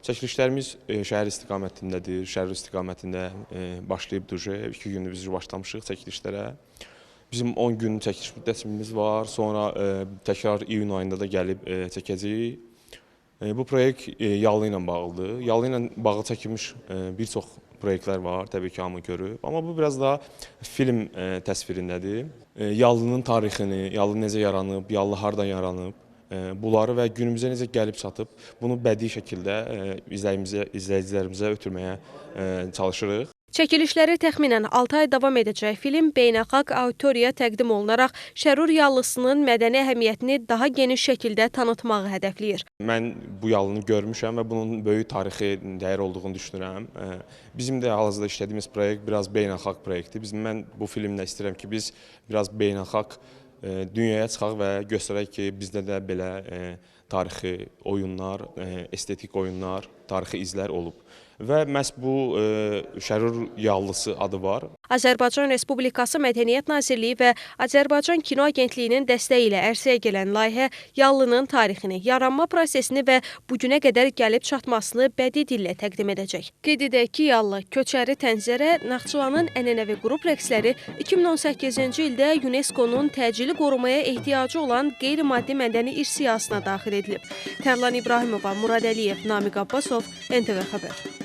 Çəkilişlərimiz şəhər istiqamətindədir. Şəhər istiqamətində başlayıb duje. 2 gündür biz başlamışıq çəkilişlərə. Bizim 10 gün çəkiliş müddətimiz var. Sonra təkrar iyun ayında da gəlib çəkəcəyik. Bu proyekt Yallı ilə bağlıdır. Yallı ilə bağlı çəkilmiş bir çox proyektlər var, təbii ki, hamı görüb. Amma bu biraz daha film təsvirindədir. Yallının tarixini, Yallı necə yaranıb, Yallı hardan yaranıb, bunları və günümüzə necə gəlib çatıb, bunu bədii şəkildə izləyicilərimizə ötürməyə çalışırıq. Çəkilişləri təxminən 6 ay davam edəcək film beynəlxalq auditoriyaya təqdim olunaraq Şərur yallısının mədəni əhəmiyyətini daha geniş şəkildə tanıtmağı hədəfləyir. Mən bu yallını görmüşəm və bunun böyük tarixi dəyər olduğunu düşünürəm. Bizim də hal-hazırda işlədiyimiz proyekt biraz beynəlxalq proyektdir. Mən bu filmlə istəyirəm ki, biz biraz beynəlxalq dünyaya çıxaq və göstərək ki, bizdə də belə tarixi oyunlar, estetik oyunlar, tarixi izlər olub. Və məhz bu Şərur yallısı adı var. Azərbaycan Respublikası Mədəniyyət Nazirliyi və Azərbaycan Kino Agentliyinin dəstəyi ilə ərsəyə gələn layihə yallının tarixini, yaranma prosesini və bu günə qədər gəlib çatmasını bədii dillə təqdim edəcək. Qeyd edək ki, Yallı, Köçəri Tənzərə, Naxçıvanın ənənəvi qrup rəqsləri 2018-ci ildə UNESCO-nun təcili qorumaya ehtiyacı olan qeyri-maddi mədəni irs siyahısına daxil edilib. Tərlan İbrahimova, Murad Əliyev, Namiq Abbasov, NTV Xəbər.